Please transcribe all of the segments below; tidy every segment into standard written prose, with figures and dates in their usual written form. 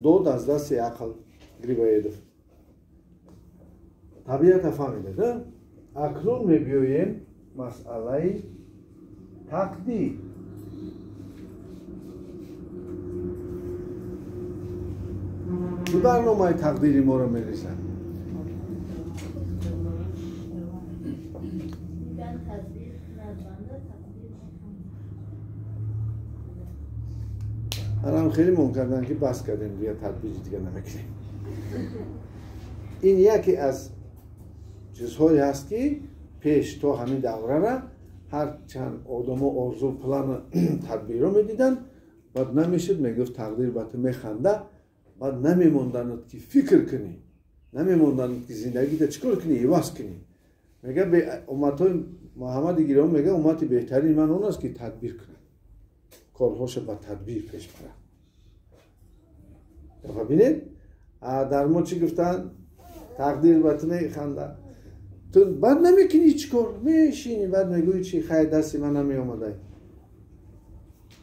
Дод аз дасти ақл Грибоедов. Табиата фаҳмида, да? Акнун мебиёем масъалаи тақдир. Чӣ барномаи тақдири моро мерезад? Анам хеле мон кардан ки бас кардем, дигар тадбири дигар намекунем. Ин яке аз чизҳое ҳаст ки пеш то ҳамин даврара ҳар чанд одамо орзу плана тадбирро медиданд, баъд намешуд, мегуфт тақдир ба ту механда, баъд намемонданад ки фикр кунӣ, намемонданад ки зиндагита чӣ кор кунӣ, иваз кунӣ. Мега умматҳои Муҳаммади Гиромӣ мега уммати беҳтарини ман он аст ки тадбир кунад, корҳоша ба тадбир пеш барад. Дафа бинед, дар мо чӣ гуфтанд? Тақдир ба ту механда. Ту баъд намекунӣ чӣ кор, мешинӣ, баъд мегӯӣ чи хайр дасти ман намеомадай.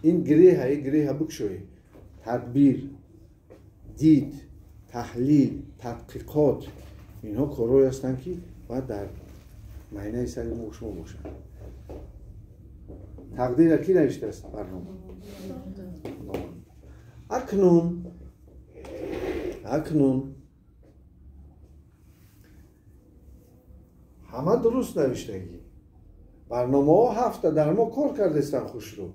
Ин гиреҳа, ин гиреҳа бикушоӣ. Тадбир, дид, таҳлил, тадқиқот, инҳо корҳое ҳастанд ки бояд дар майнаи сари мо шумо бошанд. Тақдирро кӣ навиштааст барнома? Акнун ҳама дуруст навиштагӣ. Барномаҳо ҳафта дар мо кор кардастанд хушрӯ.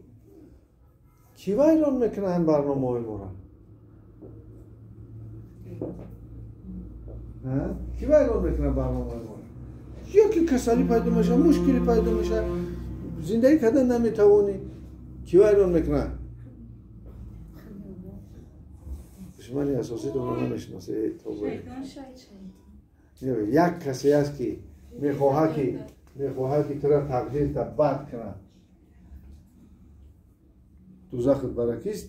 Кӣ вайрон мекунад ҳам барномаҳои моро? Кӣ вайрон мекунад барномаҳои моро? Ё ки касалӣ пайдо мешавад, мушкилӣ пайдо мешавад, зиндагӣ кардан наметавонӣ. Кӣ вайрон мекунад? Душмани асоситонро намешиносед. Як касе аст ки мехоҳад ки тура тақдирта бад кунад. Дузахат бара кист?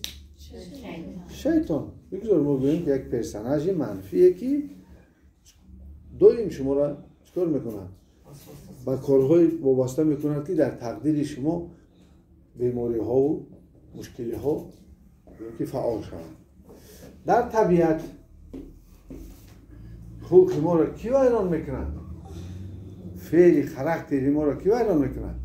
Шайтон. Бигзор мо гӯем ки як персонажи манфие ки доим шуморо чикор мекунад? Ба корҳои вобаста мекунад ки дар тақдири шумо бемориҳову мушкилиҳо ки фаъол шаванд. Дар табиат хулқи моро кӣ вайрон мекунад? Феъли характери моро кӣ вайрон мекунад?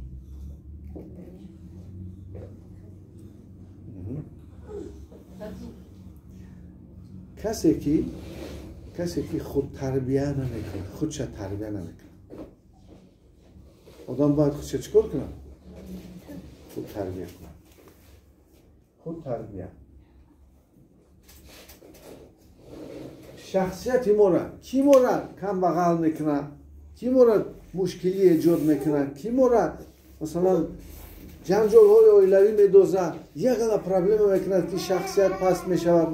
Касе ки худ тарбия намекунад, худша тарбия намекунад. Одам бояд худша чӣ кор кунад? Худ тарбия кунад. Худ тарбия. Шахсияти моро кӣ моро камбағал мекунад? Кӣ моро мушкилӣ эҷод мекунад? Кӣ моро масалан ҷанҷолҳои оилавӣ медозад? Ягона проблема мекунад ки шахсият паст мешавад,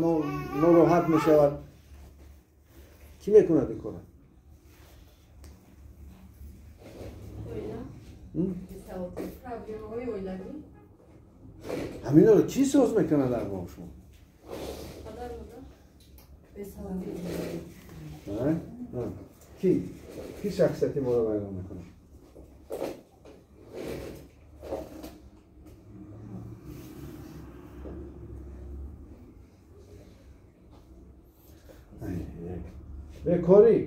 нороҳат мешавад. Кӣ мекунад ин корро? Ҳаминро кӣ соз мекунад дар мо шумо? Кӣ шахсияти моро вайрон мекунад? Бекорӣ.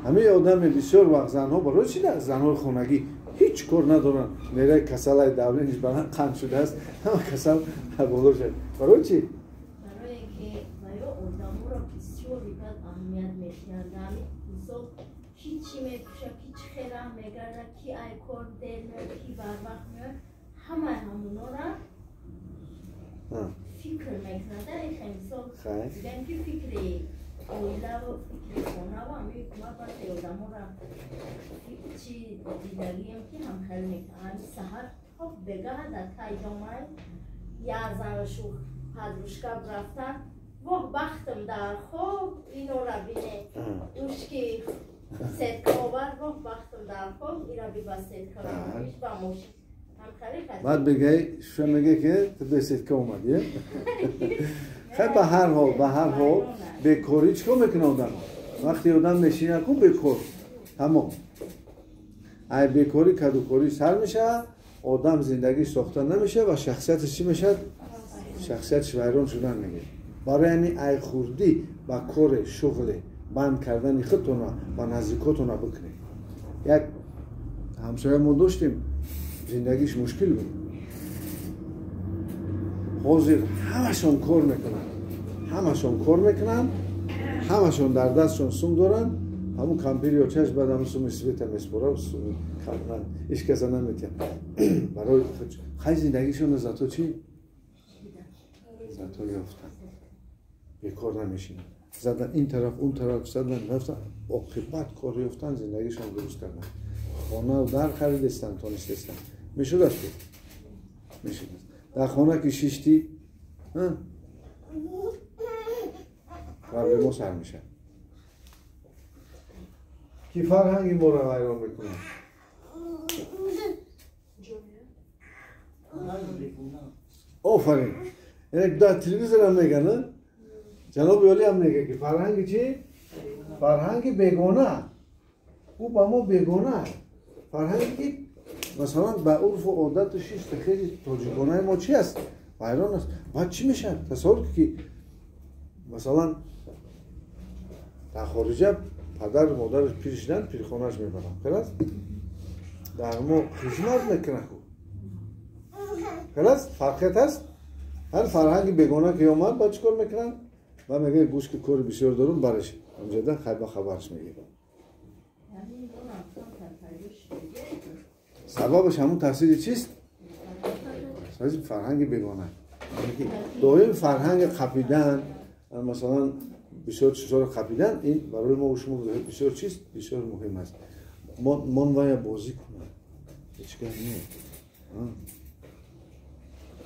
Ҳамаи одаме бисёр вақт занҳо барои чӣ занҳои хонагӣ ҳеҷ кор надоранд, мераи касалаи давлениш баланд қанд шудааст, ҳама касал боло шуд. Барои чӣ? Барое ки барои одаморо бисёр бад аҳамият медиҳанд. Мисол ки чӣ мепӯша, ки чӣ хел мегарда, ки ай кор дер меояд, ки барвақт меояд, ҳамаи ҳамонора фикр мекунад. Мисол дигам ки фикри оилаву фикри хонаву ҳамаи кӯмак баъзе одаморо чи дидагием ки ҳамхел мекунад. Ҳами саҳар то бегаҳа дар тай ҷомаи як зану подружка рафтан, воҳ бахтам дар хоб инора бине, ушки сетка овард, воҳ бахтам дар хоб ира би ба сетка ба мошин. Баъд бегай шуша меге ки ту бе сетка омадӣ. Хай ба ҳар ҳол бекорӣ чӣ кор мекунад одам? Вақте одам мешинад ку бекор, тамом. Ай бекорӣ кадукорӣ сар мешавад, одам зиндагиш сохта намешавад ва шахсияташ чӣ мешавад? Шахсияташ вайрон шудан мегирад. Барои ҳамин ай хурдӣ ба коре, шуғле, банд кардани худтона ва наздикотона бикунед. Як ҳамсоя мо доштем, зиндагиш мушкил буд. Ҳозир ҳамашон кор мекунанд, ҳамашон кор мекунанд, ҳамашон дар дастшон сум доранд. Ҳамун кампири очаш баъд ҳамун суми света меспора, суми камран ҳеч каса наметиҳад. Барои хай зиндагишон зато чӣ? Зато ёфтанд, бекор намешинанд. Задан ин тараф, он тараф, задан рафтан, оқибат кор ёфтан, зиндагишон дуруст карданд. Хона дар харидестанд, тонистестанд. Мешудааст ку? Мешудааст. Дар хона ки шиштӣ, проблемо сар мешавад. Ки фарҳанги моро вайрон мекунад? Офарин. Яъне дар телевизорам мегӯянд, ҷаноби олӣ ҳам мегӯяд, ки фарҳанги чӣ? Фарҳанги бегона. Ӯ ба мо бегона. Фарҳанге ки масалан ба урфу одату шишту хези тоҷиконаи мо чӣ аст? Вайрон аст. Баъд чӣ мешавад? Тасаввур кун, ки масалан дар хориҷа падару модараш пир шуданд, пирхонааш мебаранд. Халас? Дар мо хизмат мекунанд. Халас? Фарқият аст? Ҳар фарҳанги бегона ки омад, баъд чӣ кор мекунанд? Ва мегӯяд, гӯш ки кори бисёр дорум, бараш. Ҳамҷода хайба хабарш мегирад. Сабабаш ҳамун таъсири чист? Таъсири фарҳанги бегона. Доим фарҳанги қапидан, масалан бисёр чизҳоро қапидан, ин барои мо шумо бисёр чиз бисёр муҳим аст. Мон вая бозӣ кунад, ҳеҷ гап не.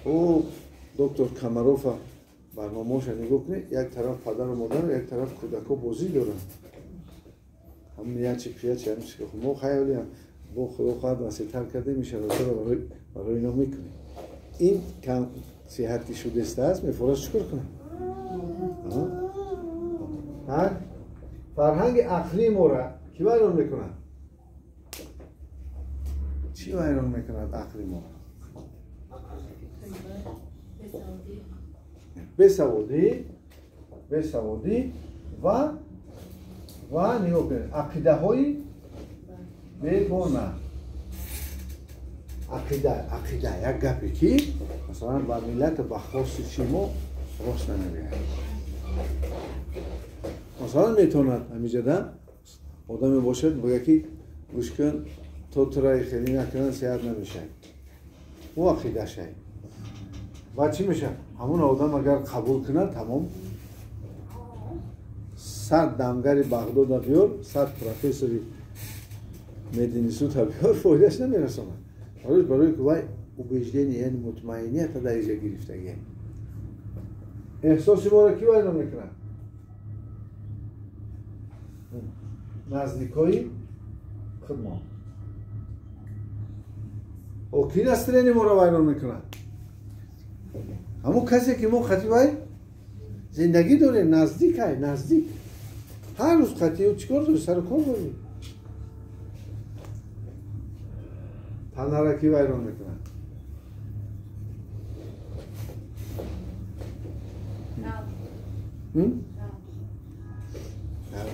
Ӯ доктор Камарофа барномаоша нигоҳ кунед, як тараф падару модар, як тараф кӯдакҳо бозӣ доранд. Ҳамун ячи пиячи ҳамин чиз. Мо хаёлиам бо худо хоҳад васеътар кардем, ин шароитро барои ино мекунем. Ин кам сиҳат ки шудастааст, мефорад чӣ кор кунад? Фарҳанги ақлии моро кӣ вайрон мекунад? Чӣ вайрон мекунад ақли моро? Бесаводӣ, бесаводӣ ва нигоҳ кунед, ақидаҳои бегона. Ақида як гапе ки масалан ба миллату ба хоси чи мо рост намегӯяд. Масалан метавонад ҳамиҷода одаме бошад, бигӯяд ки гӯш кун, то тураи хеле накунанд сеҳат намешавад. Ӯ ақидашай. Баъд чӣ мешавад? Ҳамун одам агар қабул кунад, тамом. 100 дамгари Бағдода биёр, 100 профессори мединститута биёр, фоидааш намерасонад. Барои ки вай убеждение, яъне мутмаинията дар иҷа гирифтагӣ. Эҳсоси моро кӣ вайрон мекунад? Наздикои худмон. О ки настроени моро вайрон мекунад? Ҳамон касе ки мо қати вай зиндагӣ дорем, наздикай, наздик. Ҳар рӯз қати ӯ чӣ кор дорӣ? Сару кор дорӣ. Танара кӣ вайрон мекунад?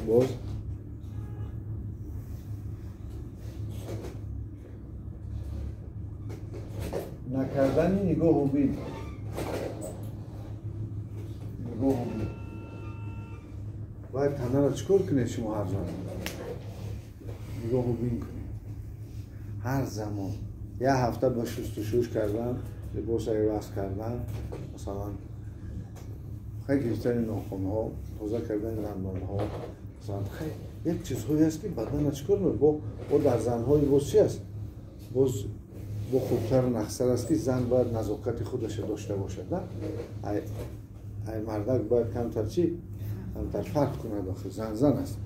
Боз накардани нигоҳу бин. Нигоҳу бин. Бояд танара чӣ кор кунед шумо ҳар замон? Нигоҳу бин кунед. Ҳар замон. Як ҳафта ба шустушӯш кардан, либос иваз кардан, масалан хай гирифтани нохунҳо, тоза кардани дандонҳо, масалан хай як чизҳое аст ки бадана чӣ кор мекунад? Бо дар занҳои боз чӣ аст? Боз бо хубтару нақстар аст ки зан бояд назокати худашро дошта бошад, на? Ай мардак бояд камтар чӣ? Камтар фарқ кунад, охир зан зан аст.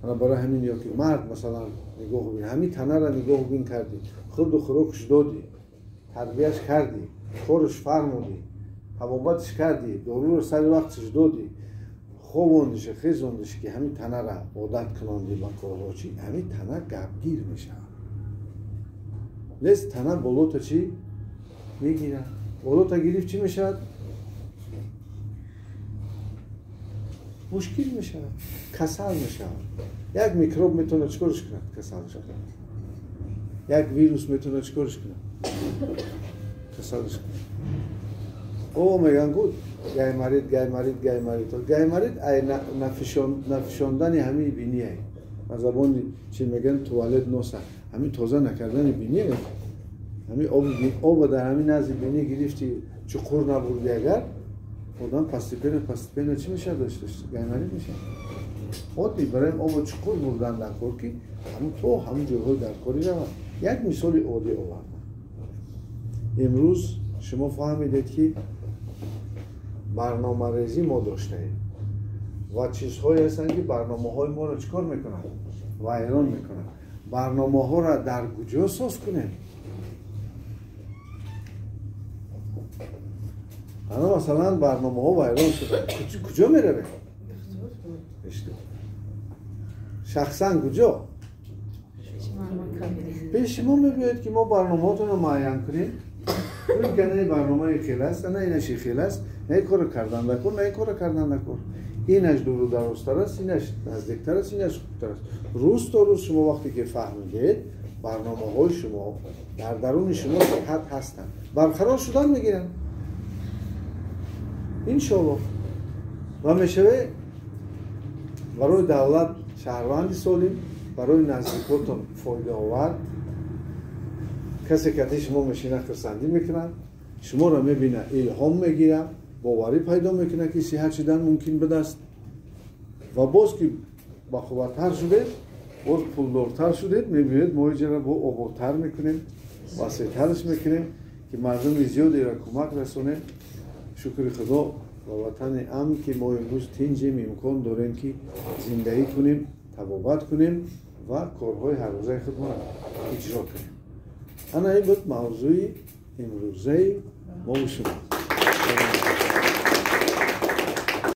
Ана барои ҳамин ё ки мард масалан нигоҳ бин, ҳамин танара нигоҳ бин кардӣ, хурду хӯрокаш додӣ, тарбияш кардӣ, кораш фармудӣ, ҳавобаташ кардӣ, доруро сари вақташ додӣ, хобондиша, хезондиша, ки ҳамин танара одат кунондӣ ба корҳо чӣ, ҳамин тана гапгир мешавад. Лес тана болота чӣ мегирад? Болота гирифт чӣ мешавад? Мушкил мешавад, касал мешавад. Як микроб метавонад чӣ корш кунад? Касалш кунад. Як вирус метавонад чӣ корш кунад? Касалш кунад. О, мегӯянд гуд гаймарит, гаймарит, гаймарит. Гаймарит ай нафишондани ҳамин биние. Ба забони чӣ мегӯянд туалет носа. Ҳамин тоза накардани биние. Ҳамин об дар ҳамин назди биние гирифти чуқур набурди агар, одам постепенно постепенно чӣ мешавад дошта? Гаймарит мешавад. Оддӣ барои обо чуқур бурдан дар кор ки ҳамун то ҳамун ҷойҳои дар корӣ равад. Як мисоли оддӣ овардам. Имрӯз шумо фаҳмидед ки барномарезӣ мо доштаем ва чизҳое ҳастанд ки барномаҳои моро чӣ кор мекунанд? Вайрон мекунанд. Барномаҳоро дар куҷо соз кунем? Ана масалан барномаҳо вайрон шуданд. Куҷо меравем? Шахсан куҷо? Пеши мо мебиёед ки мо барномаҳотонро муайян кунем. Гӯед ки барномаи хел аст, ана инаши хел аст, на ин корро кардан дар кор, на ин корро кардан дар кор. Инаш дуру дарозтар аст, инаш наздиктар аст, инаш хубтар аст. Рӯз то рӯз шумо вақте ки фаҳмидед, барномаҳои шумо дар даруни шумо сиҳат ҳастанд, барқарор шудан мегиранд. Иншоаллоҳ. Ва мешавед барои давлат шаҳрванди солим, барои наздикотон фоидаовар. Касе ки шумо мешина хурсандӣ мекунад, шуморо мебина илҳом мегирад, боварӣ пайдо мекунад ки сиҳат шудан мумкин будааст. Ва боз ки бақувваттар шудед, боз пулдортар шудед, мебинед мо иҷара бо ободтар мекунем, васеътарш мекунем ки мардуми зиёдеро кӯмак расонем. Шукри Худо ба ватани амн ки мо имрӯз тинҷем, имкон дорем ки зиндагӣ кунем, табобат кунем ва корҳои ҳаррӯзаи худро иҷро кунем. Ана ин буд мавзӯи имрӯзаи мо шумо.